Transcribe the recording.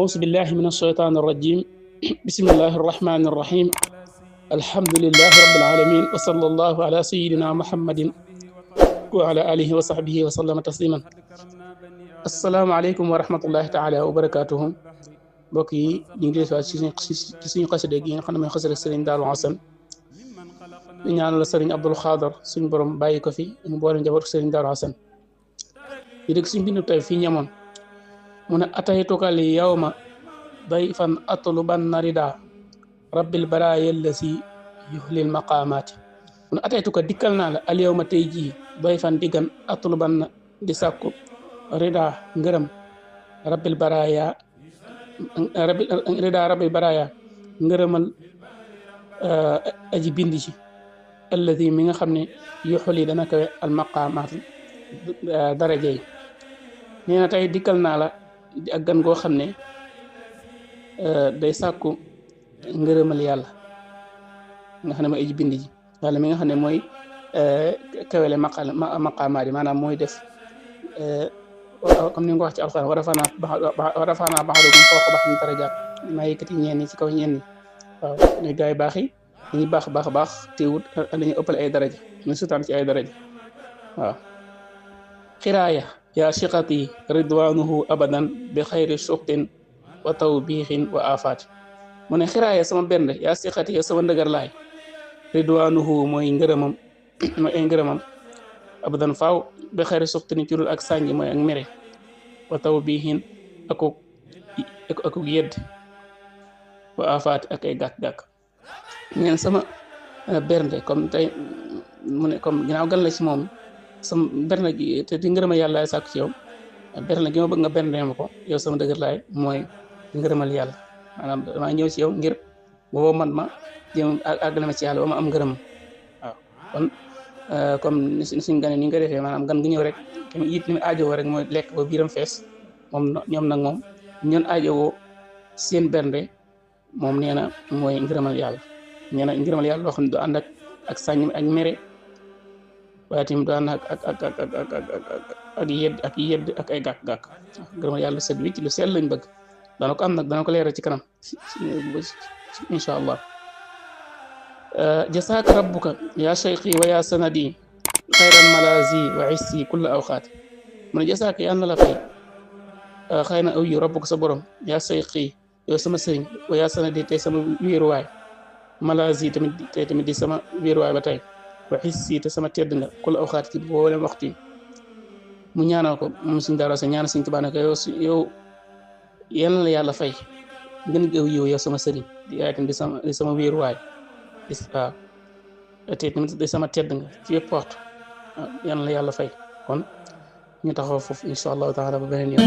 أعوذ بالله من الشيطان الرجيم بسم الله الرحمن الرحيم الحمد لله رب العالمين وصلى الله على سيدنا محمد وعلى آله وصحبه وسلم تسليما السلام عليكم ورحمة الله تعالى وبركاته mbokk yi ñu ngi defaat ci suñu xasida gi nga xam ne mooy xasida Sëriñ Daaru Asan di ñaanal Sëriñ Abdul Xaadar suñu borom bàyyi ko fi mu boole njaboot Sëriñ Daaru Asan yi dëgg suñu bindu tey fii ñamoon mu ne ataytuka li yawma dayfan atluban narida rabbil baraaya allasi yuhlil maqaamaati mu ne ataytuka dikkal naa la al yawma tey jii dayfan diggan atluban na di sàkku rida ngërëm rabbil baraaya rabbil baraaya ngërëmal aji bind ci alladi mi nga xam ne yuxuli dana kawe al maqaamaat daraja yi nee na tey dikkal naa la di ak gan goo xam ne day sàkku ngërëmal yàlla nga xam ne mooy aji bind ji yàlla mi nga xam ne mooy kawele maqaamaat yi maanaam mooy def comme ni nga ko wax ci alxuraan wa rafaanaa ba'dakum fawqa ba'din darajaat maa yëkkati ñenn ñi ci kaw ñenn ñi waaw ñuy gaay baax yi dañuy baax teewut dañuy ëppale ay daraja ñu sutaan ci ay daraja waaw xiraaya yaa shiqati ridwanuhu abadan bi xayri suqtin wa tawbiixin wa afaat mu ne xiraaya sama benn yaa shiqati yow sama ndëgër laay ridwanuhu mooy ngërëmam mooy ay ngërëmam abadan faaw bi xayri suqtin ci dul ak sànji mooy ak mere wa tawbiixin akuk yedd wa afaat ak ay gàkk-gàkk neen sama bernde comme tey mu ne comme ginnaaw gan la ci moom sama berne gi te di ngërëmal yàlla laay sàkku ci yow berne gi ma bëgg nga berne ma ko yow sama dëgër laay mooy ngërëmal yàlla maanaam damaa ñëw ci yow ngir booba man ma jëm àggale ma ci yàlla ba ma am ngërëm waaw kon comme suñ gan ni nga ko defee maanaam gan gu ñëw rek it li mu aajowoo rek mooy lekk ba biiram fees moom ñoom nag moom ñoon aajowoo seen bernde moom nee na mooy ngërëmal yàlla nee na ngërëmal yàlla loo xam ne du ànd ak sàññ ak mere waaye tamit du ànd ak yedd ak ay gàkk-gàkk ngërëmal yàlla set wi ci lu sell lañ bëgg dana ko am nag dana ko leeral ci kanam insha allah jasaaka rabbuka yaa cheikhi wa yaa sanadi xayral malazi wa issi kulla awxaat mu ne jasaaka yàlla na la fay xëy na aw yu rabbuka sa borom yaa cheikhi yow sama sëriñ wa yaa sanadi tey sama wéeruwaay malazi tamit di sama wéeruwaay ba tey wa issi te sama tedd nga kulla awxaat ci boolem waxtu yi mu ñaanal ko moom suñ daara sa ñaanal suñ Tuubaa ne ko yow yàlla na la yàlla fay ngën gaw yow yow sama sëriñ yaay tamit di sama wéeruwaay waaw te tamit di sama tedd nga ci yëpp waxtu yàlla na la yàlla fay kon ñu taxaw foofu insha allahu taala ba beneen yoon